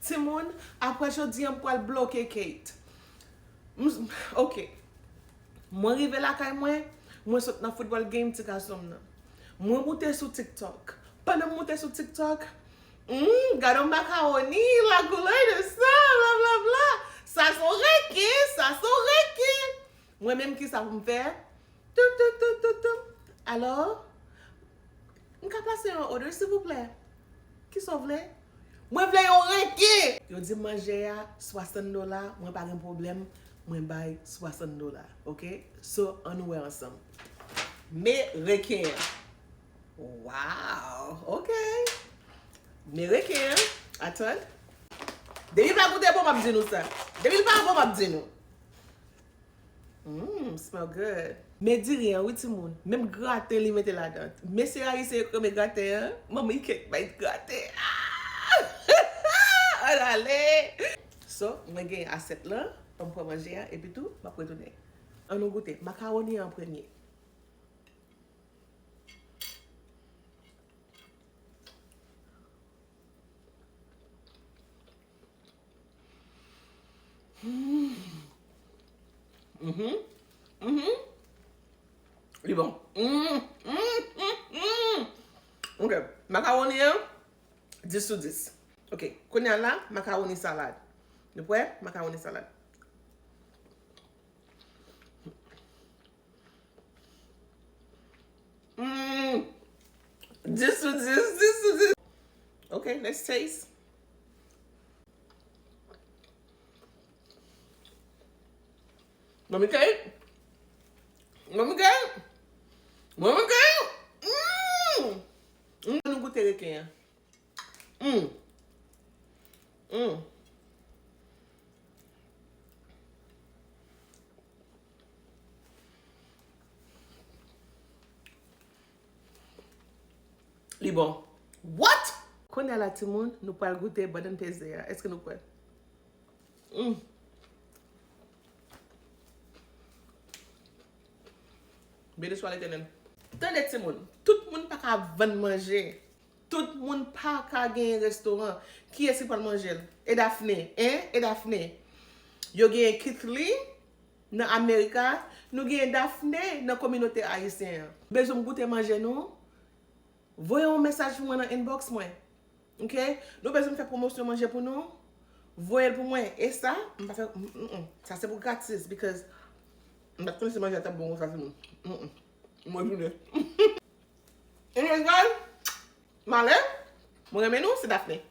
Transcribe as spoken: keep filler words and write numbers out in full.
Timoun, apre jodi a, m pral bloke Kate. M, ok. Mwen rive lakay mwen, mwen sot nan football game ti gason m nan. Mwen moute sou TikTok. Pandan m moute sou TikTok, hmm, gade yon makawoni, la couleur de sang, blablabla. Sa se yon reken, sa se yon reken. Mwen menm, kisa pou m fè? Tou, tou, tou, tou, tou. Alò, m ka pase yon order, silvouplè? Kisa w vle? Mwen vle yon reken! Yo di m manje a swasant dola, mwen pa gen pwoblèm, mwen bay swasant dola, ok? So, ann nou wè ansanm. Men reken an. Wow, ok. Men reken an. Atann. Depi l pa goute bon, m ap di nou sa. Depi l pa bon, m ap di nou. Mm, smell good. Men diri an, wi, timoun. Menm graten li mete ladan. Mesye ayisyen yo k renmen graten an, manman kèk bay graten. Ah! Ann ale! So, mwen gen asyèt lan, ban m pran manje a, epi tou, m ap retounen. Ann nou goute. Makawoni an premye. Mm. Mhm. Mhm. Li bon. Mm, mm, mm, mm. Ok. Makawoni an, dis sou dis. Ok. Kounye a la, makawoni salad. Nou prè? Makawoni salad. Mm. Dis sou dis, dis sou dis. Ok, let's taste. Manmi Kay? Manmi Kay? Manmi Kay? Mm! Mm, nou goute reken an. Mm. Mm. Li bon. What? Kounye a la, timoun, nou pral goute bannan peze a. Èske nou prè? Mm. Beni swa Letènèl. Tande, timoun, tout moun pa ka vann manje. Tout moun pa ka genyen restoran. Kiyès ki pral manje l? E Daphné, en? E Daphné? Yo genyen Keithly nan Amerika. Nou genyen Daphné nan kominote ayisyen an. Bezwen m goute manje nou? Voye yon mesaj pou mwen nan inbox mwen. Ok? Nou bezwen m fè pwomosyon manje pou nou? Voye l pou mwen. E sa, m pa fè, mm, mm, mm. Sa se pou gratis, because m pa t konnen si manje a t ap bon konsa, timoun. Mm, mm. Mwen tounen. Anyways, guys, m ale. Mwen renmen nou, se Daphné.